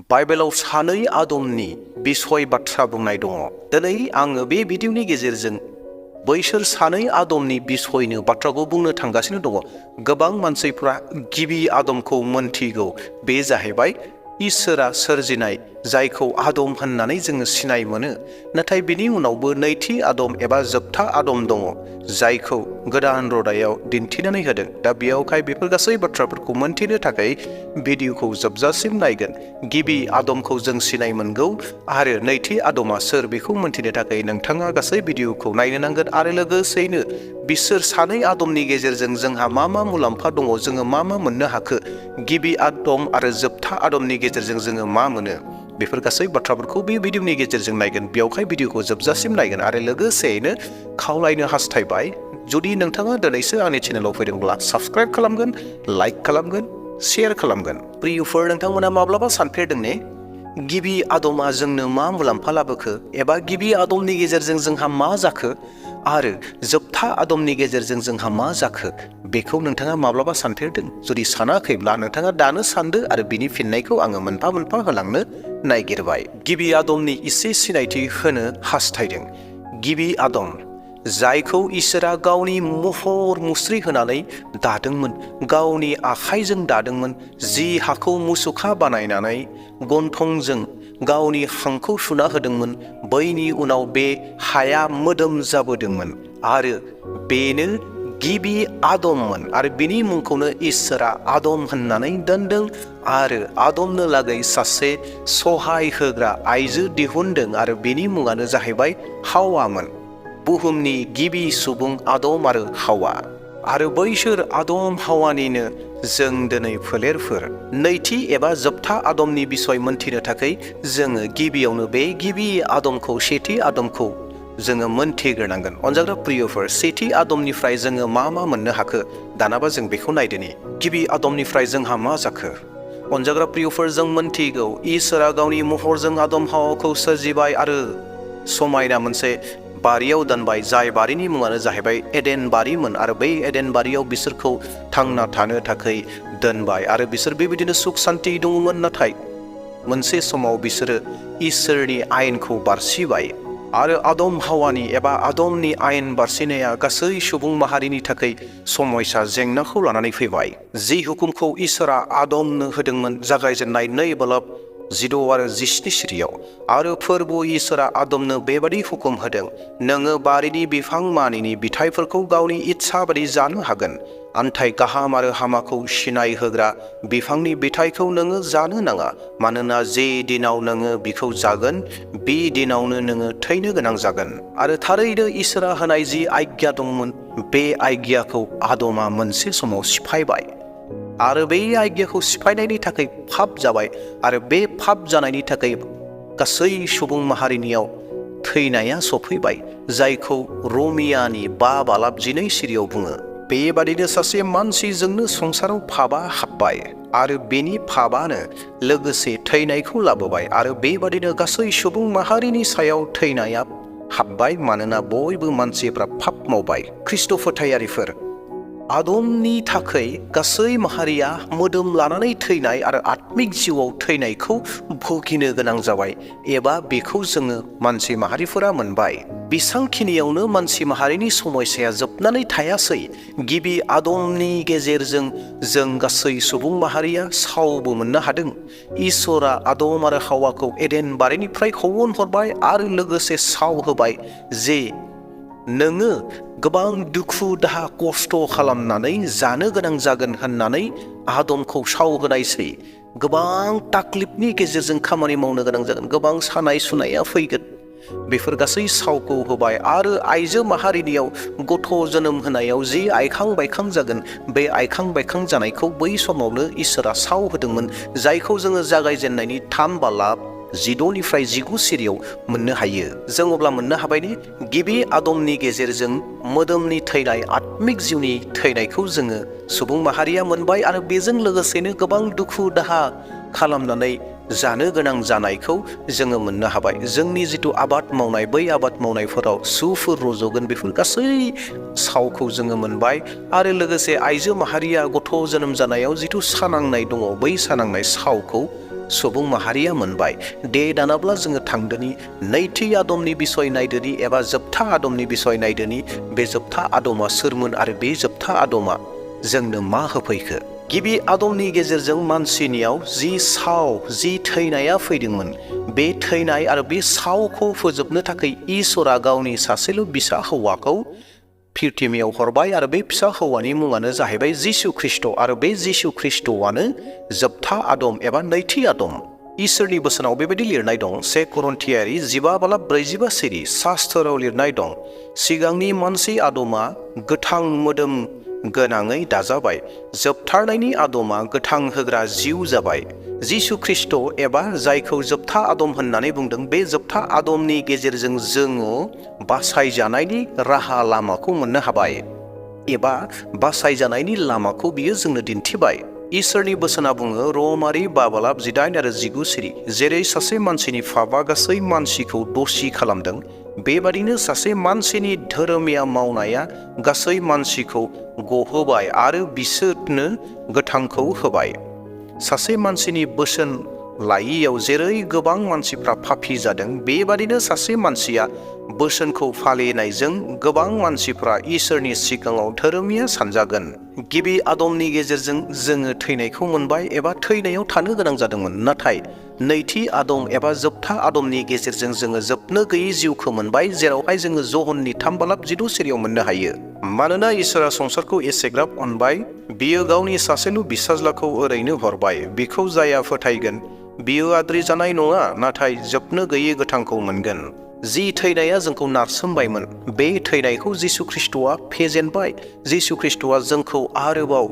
बाइबेलाव सानै आदमनि बिसय बाथ्रा बुंनाय दङ। दिनै आङो बे भिडिअनि गेजेरजों बैसोर सानै आदमनि बिसयनो बाथ्राखौ बुंनो थांगासिनो दङ। गोबां मानसिफ्रा गिबि आदमखौ मोनथिगौ, बे जाहैबाय इसोरा सोरजिनाय, जायखौ आदम होननानै जोङो सिनाय मोनो। नाथाय बिनि उनावबो नैथि आदम एबा जोबथा आदम दङ, जायखौ गोदान रादायाव दिन्थिनानै होदों। दा बेयावहाय बेफोर गासै बाथ्राफोरखौ मोनथिनो थाखाय भिडिअखौ जोबजासिम नायगोन। गिबि आदमखौ जों सिनाय मोनगौ आरो नैथि आदमा सोर बेखौ मोनथिनो थाखाय नोंथाङा गासै भिडिअखौ नायनो नांगोन। आरो लोगोसेयैनो बिसोर सानै आदमनि गेजेरजों जोंहा मा मा मुलाम्फा दङ, जोङो मा मा मोननो हाखो, गिबि आदम आरो जोबथा आदमनि गेजेरजों जोङो मा मोनो, बेफोर गासै बाथ्राफोरखौ बे भिडिअनि गेजेरजों नायगोन। बेयावहाय भिडिअखौ जोबजासिम नायगोन आरो लोगोसेयैनो खावलायनो हास्थायबाय, जुदि नोंथाङा दिनैसो आंनि चेनेलाव फैदोंब्ला साबस्क्राइब खालामगोन, लाइक खालामगोन, शेयार खालामगोन। प्रियफोर, नोंथांमोना माब्लाबा सानफेरदों ने, गिबि आदमा जोंनो मा मुलाम्फा लाबोखो, एबा गिबि आदमनि गेजेरजों जोंहा मा जाखो आरो जोबथा आदमनि गेजेरजों जोंहा मा जाखो, बेखौ नोंथाङा माब्लाबा सानफेरदों? जुदि सानाखैब्ला नोंथाङा दानो सानदो आरो बिनि फिननायखौ आङो मोनफा मोनफा होलांनो नागिरबाय। गिबि आदमनि एसे सिनायथि होनो हास्थायदों। गिबि आदम, जायखौ इसोरा गावनि महर मुस्रि होनानै दादोंमोन, गावनि आखाइजों दादोंमोन, जि हाखौ मुसुखा बानायनानै गन्थंजों गावनि हांखौ सुना होदोंमोन, बैनि उनाव बे हाया मोदोम जाबोदोंमोन आरो बेनो गिबि आदममोन। आरो बिनि मुंखौनो इसोरा आदम होननानै दोनदों आरो आदमनो लागै सासे सहाय होग्रा आइजो दिहुनदों आरो बिनि मुङानो जाहैबाय हावामोन। बुहुमनि गिबि सुबुं आदम आरो हावा। आरो बैसोर आदम हावानिनो जों दिनै फोलेरफोर। नैथि एबा जोबथा आदमनि बिसय मोनथिनो थाखाय जोङो गिबियावनो बे गिबि आदमखौ, सेथि आदमखौ जोङो मोनथिग्रोनांगोन। अनजाग्रा प्रियफोर, सेथि आदमनिफ्राय जोङो मा मा मोननो हाखो, दानाबा जों बेखौ नायदोनि। गिबि आदमनिफ्राय जोंहा मा जाखो? अनजाग्रा प्रियफोर, जों मोनथिगौ इसोरा गावनि महरजों आदम हावाखौ सोरजिबाय आरो समायना मोनसे बारियाव दोनबाय, जाय बारिनि मुङानो जाहैबाय एडेन बारिमोन। आरो बै एडेन बारियाव बिसोरखौ थांना थानो थाखाय दोनबाय आरो बिसोर बेबायदिनो सुख सान्ति दङमोन। नाथाय मोनसे समाव बिसोरो इसोरनि आयेनखौ बारसिबाय आरो आदम हावानि एबा आदमनि आयेन बारसिनाया गासै सुबुं माहारिनि थाखाय समयसा जेंनाखौ लानानै फैबाय। जि हुकुमखौ इसोरा आदमनो होदोंमोन, जागायजेननाय 2:10 आरो 17 सिरियाव। आरो फोरबो इसोरा आदमनो बेबादि हुकुम होदों, नोङो बारिनि बिफां मानिनि बिथाइफोरखौ गावनि इच्छा बादि जानो हागोन, नाथाय गाहाम आरो हामाखौ सिनाय होग्रा बिफांनि बिथाइखौ नोङो जानो नाङा, मानोना जे दिनाव नोङो बिखौ जागोन, बे दिनावनो नोङो थैनो गोनां जागोन। आरो थारैनो इसोरा होनाय जि आज्ञा दंमोन, बे आज्ञाखौ आदमा मोनसे समाव सिफायबाय आरो बे आज्ञाखौ सिफायनायनि थाखाय पाप जाबाय। आरो बे पाप जानायनि थाखाय गासै सुबुं माहारिनियाव थैनाया सफैबाय, जायखौ रमियानि 5:12 सिरियाव बुङो। बेबादिनो सासे मानसिजोंनो संसाराव पापआ हाबबाय आरो बेनि पापआनो लोगोसे थैनायखौ लाबोबाय। आरो बेबादिनो गासै सुबुं माहारिनि सायाव थैनाया हाबबाय, मानोना बयबो मानसिफ्रा पाप मावबाय। ख्रिस्ट' फोथायारिफोर, आदमनि थाखाय गासै माहारिया मोदोम लानानै थैनाय आरो आत्मिक जिउआव थैनायखौ भुगिनो गोनां जाबाय, एबा बेखौ जोङो मानसि माहारिफोरा मोनबाय। बेसांखिनियावनो मानसि माहारिनि समयसाया जोबनानै थायासै। गिबि आदमनि गेजेरजों जों गासै सुबुं माहारिया सावबो मोननो हादों। इसोरा आदम आरो हावाखौ एडेन बारिनिफ्राय होहरबाय आरो लोगोसे साव होबाय, जे नोङो गोबां दुखु दाहा खस्थ' खालामनानै जानो गोनां जागोन होननानै आदमखौ साव होनायसै। गोबां ताकलिफनि गेजेरजों खामानि मावनो गोनां जागोन, गोबां सानाय सुनाया फैगोन। बेफोर गासै सावखौ होबाय आरो आइजो माहारिनियाव गथ' जोनोम होनायाव जि आइखां बायखां जागोन, बे आइखां बायखां जानायखौ बै समावनो इसोरा साव होदोंमोन, जायखौ जोङो जागायजेननायनि 3:16-19 सिरियाव मोननो हायो। जों अब्ला मोननो हाबायदि गिबि आदमनि गेजेरजों मोदोमनि थैनाय, आत्मिक जिउनि थैनायखौ जोङो सुबुं माहारिया मोनबाय आरो बेजों लोगोसेनो गोबां दुखु दाहा खालामनानै जानो गोनां जानायखौ जोङो मोननो हाबाय। जोंनि जिथु आबाद मावनाय, बै आबाद मावनायफोराव सुफोर रज'गोन, बेफोर गासै सावखौ जोङो मोनबाय। आरो लोगोसे आइजो माहारिया गथ' जोनोम जानायाव जिथु सानांनाय दङ, बै सानांनाय सावखौ सुबुं माहारिया मोनबाय। दे दानाब्ला जोङो थांदोनि नैथि आदमनि बिसय नायदोनि एबा जोबथा आदमनि बिसय नायदोनि बे जोबथा आदमा सोरमोन आरो बे जोबथा आदमा जोंनो मा होफैखो। गिबि आदमनि गेजेरजों मानसिनियाव जि थैनाया फैदोंमोन, बे थैनाय आरो बे सावखौ फोजोबनो थाखाय इसोरा गावनि सासेल' बिसा हौवाखौ पृथिबियाव हरबाय आरो बे फिसा हौवानि मुङानो जाहैबाय जिसु ख्रिस्ट' आरो बे जिसु ख्रिस्ट'आनो जोबथा आदम एबा नैथि आदम। इसोरनि बोसोनाव बेबायदि लिरनाय दं 1 करन्थियारि 15:45 सिरि शास्त्रआव लिरनाय दं, सिगांनि मानसि आदमा गोथां मोदोम गोनाङै दाजाबाय, जोबथारनायनि आदमा गोथां होग्रा जिउ जाबाय। जिसु ख्रिस्ट' एबा जायखौ जोबथा आदम होननानै बुंदों, बे जोबथा आदमनि गेजेरजों जोङो बासायजानायनि राहा लामाखौ मोननो हाबाय एबा बासायजानायनि लामाखौ बियो जोंनो दिन्थिबाय। इसोरनि बोसोना बुङो रमारि 5:18 आरो 19 सिरि, जेरै सासे मानसिनि पापआ गासै मानसिखौ दसि खालामदों, बेबादिनो सासे मानसिनि धोरोमिया मावनाया गासै मानसिखौ गहोबाय आरो बिसोरनो गोथांखौ होबाय। सासे मानसिनि बोसोन लायियाव जेरै गोबां मानसिफ्रा पापी जादों, बेबादिनो सासे मानसिया बोसोनखौ फालिनायजों गोबां मानसिफ्रा इसोरनि सिगाङाव धोरोमिया सानजागोन। गिबि आदमनि गेजेरजों जोङो थैनायखौ मोनबाय एबा थैनायाव थानो गोनां जादोंमोन, नाथाय नैथि आदम एबा जोबथा आदमनि गेजेरजों जोङो जोबनो गैयै जिउखौ मोनबाय, जेरावहाय जोङो जहननि 3:12 सिरियाव मोननो हायो। मानोना इसोरा संसारखौ एसेग्राब अनबाय, बियो गावनि सासेल' बिसाज्लाखौ ओरैनो हरबाय, बिखौ जाया फोथायगोन बियो आद्रि जानाय नङा, नाथाय जोबनो गैयै गोथांखौ मोनगोन। जि थैनाया जोंखौ नारसोमबायमोन, बे थैनायखौ जिसु ख्रिस्ट'आ फेजेनबाय। जिसु ख्रिस्ट'आ जोंखौ आरोबाव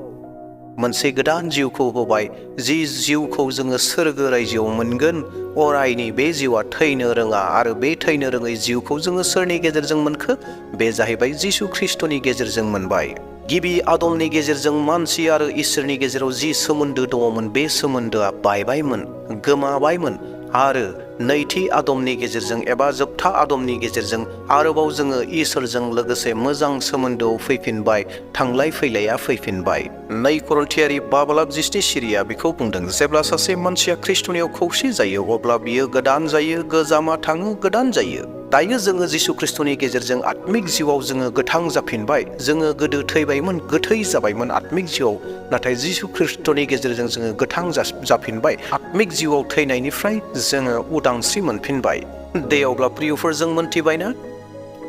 मोनसे गोदान जिउखौ होबाय, जि जिउखौ जोङो सोरगो रायजोआव मोनगोन। अरायनि बे जिउआ थैनो रोङा आरो बे थैनो रोङै जिउखौ जोङो सोरनि गेजेरजों मोनखो? बे जाहैबाय जिसु ख्रिस्ट'नि गेजेरजों मोनबाय। गिबि आदमनि गेजेरजों मानसि आरो इसोरनि गेजेराव जि सोमोन्दो दङमोन, बे सोमोन्दोआ बायबायमोन, गोमाबायमोन आरो नैथि आदमनि गेजेरजों एबा जोबथा आदमनि गेजेरजों आरोबाव जोङो इसोरजों लोगोसे मोजां सोमोन्दोआव फैफिनबाय, थांलाय फैलाया फैफिनबाय। 2 करन्थियारि 5:17 सिरिया बेखौ बुंदों, जेब्ला सासे मानसिया ख्रिस्ट'नियाव खौसे जायो अब्ला बियो गोदान जायो, गोजामा थाङो, गोदान जायो। दायो जोङो जिसु ख्रिस्ट'नि गेजेरजों आत्मिक जिउआव जोङो गोथां जाफिनबाय। जोङो गोदो थैबायमोन, गोथै जाबायमोन आत्मिक जिउआव, नाथाय जिसु ख्रिस्ट'नि गेजेरजों जोङो गोथां जाफिनबाय। आत्मिक जिउआव थैनायनिफ्राय जोङो उदांस्रि मोनफिनबाय। दे अब्ला प्रियफोर, जों मोनथिबायना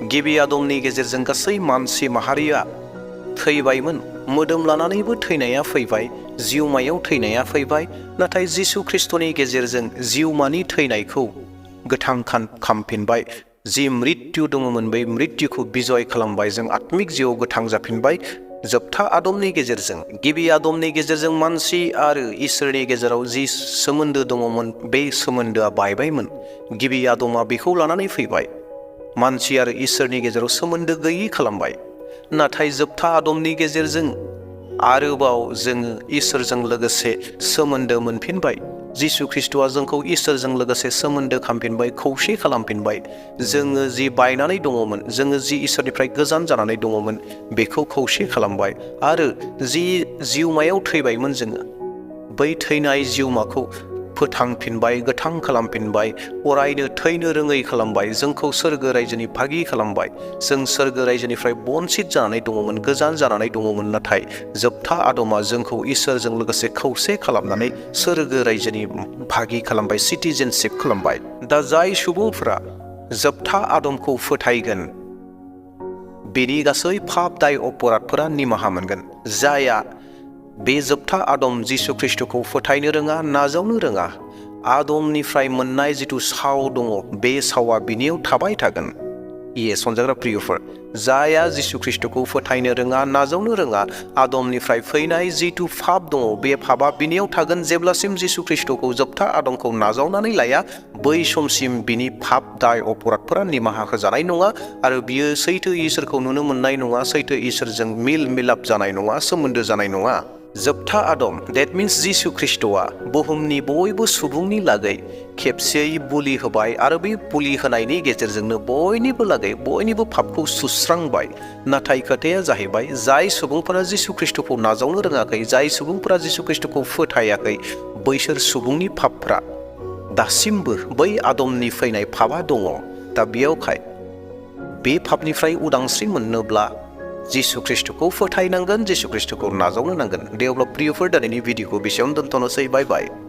गिबि आदमनि गेजेरजों गासै मानसि माहारिया थैबायमोन, मोदोम लानानैबो थैनाया फैबाय, जिउमायाव थैनाया फैबाय, नाथाय जिसु ख्रिस्ट'नि गेजेरजों जिउमानि थैनायखौ गोथां खामफिनबाय। जि मृत्यु दङमोन, बै मृत्युखौ बिजय खालामबाय, जों आत्मिक जिउआव गोथां जाफिनबाय। जोबथा आदमनि गेजेरजों, गिबि आदमनि गेजेरजों मानसि आरो इसोरनि गेजेराव जि सोमोन्दो दङमोन, बे सोमोन्दोआ बायबायमोन। गिबि आदमा बेखौ लानानै फैबाय, मानसि आरो इसोरनि गेजेराव सोमोन्दो गैयै खालामबाय। नाथाय जोबथा आदमनि गेजेरजों आरोबाव जोङो इसोरजों लोगोसे सोमोन्दो मोनफिनबाय। जिसु ख्रिस्ट'आ जोंखौ इसोरजों लोगोसे सोमोन्दो खालामफिनबाय, खौसे खालामफिनबाय। जोङो जि बायनानै दङमोन, जोङो जि इसोरनिफ्राय गोजान जानानै दङमोन, बेखौ खौसे खालामबाय आरो जि जिउमायाव थैबायमोन जोङो, बै थैनाय जिउमाखौ फोथांफिनबाय, गोथां खालामफिनबाय, अरायनो थैनो रोङै खालामबाय, जोंखौ सोरगो रायजोनि भागि खालामबाय। जों सोरगो रायजोनिफ्राय बनसित जानानै दङमोन, गोजान जानानै दङमोन, नाथाय जोबथा आदमा जोंखौ इसोरजों लोगोसे खौसे खालामनानै सोरगो रायजोनि भागि खालामबाय, सिटिजेनशिप खालामबाय। दा जाय सुबुंफोरा जोबथा आदमखौ फोथायगोन, बेनि गासै पाप दाय अपराधफोरा निमाहा मोनगोन। जायहा बे जोबथा आदम जिसु ख्रिस्ट'खौ फोथायनो रोङा, नाजावनो रोङा, आदमनिफ्राय मोननाय जिथु साव दङ, बे सावा बिनियाव थाबाय थागोन। सनजाग्रा प्रियफोर, जायहा जिसु ख्रिस्ट'खौ फोथायनो रोङा, नाजावनो रोङा, आदमनिफ्राय फैनाय जिथु पाप दङ, बे पापा बिनियाव थागोन जेब्लासिम जिसु ख्रिस्ट'खौ जोबथा आदमखौ नाजावनानै लाया। बै समसिम बिनि पाप दाय अपराधफोरा निमाहा होजानाय नङा आरो बियो सैथो इसोरखौ नुनो मोननाय नङा, सैथो इसोरजों मिलाप जानाय नङा, सोमोन्दो जानाय नङा। जोबथा आदम, डेट मिन्स जिसु ख्रिस्ट'आ बुहुमनि बयबो सुबुंनि लागै खेबसेयै बुलि होबाय आरो बे बुलि होनायनि गेजेरजोंनो बयनिबो लागै बयनिबो पापखौ सुस्रांबाय। नाथाय खोथाया जाहैबाय, जाय सुबुंफोरा जिसु ख्रिस्ट'खौ नाजावनो रोङाखै, जाय सुबुंफोरा जिसु ख्रिस्ट'खौ फोथायाखै, बैसोर सुबुंनि पापफ्रा दासिमबो बै आदमनि फैनाय पापा दङ। दा बेयावखाय बे पापनिफ्राय उदांस्रि मोननोब्ला जिसु ख्रिस्टखौ फोथायनांगोन, जिसु ख्रिस्टखौ नाजावनो नांगोन। दे अब्ला प्रियफोर, दिनैनि भिडिअखौ बेसेयावनो दोनथ'नोसै। बाय बाय।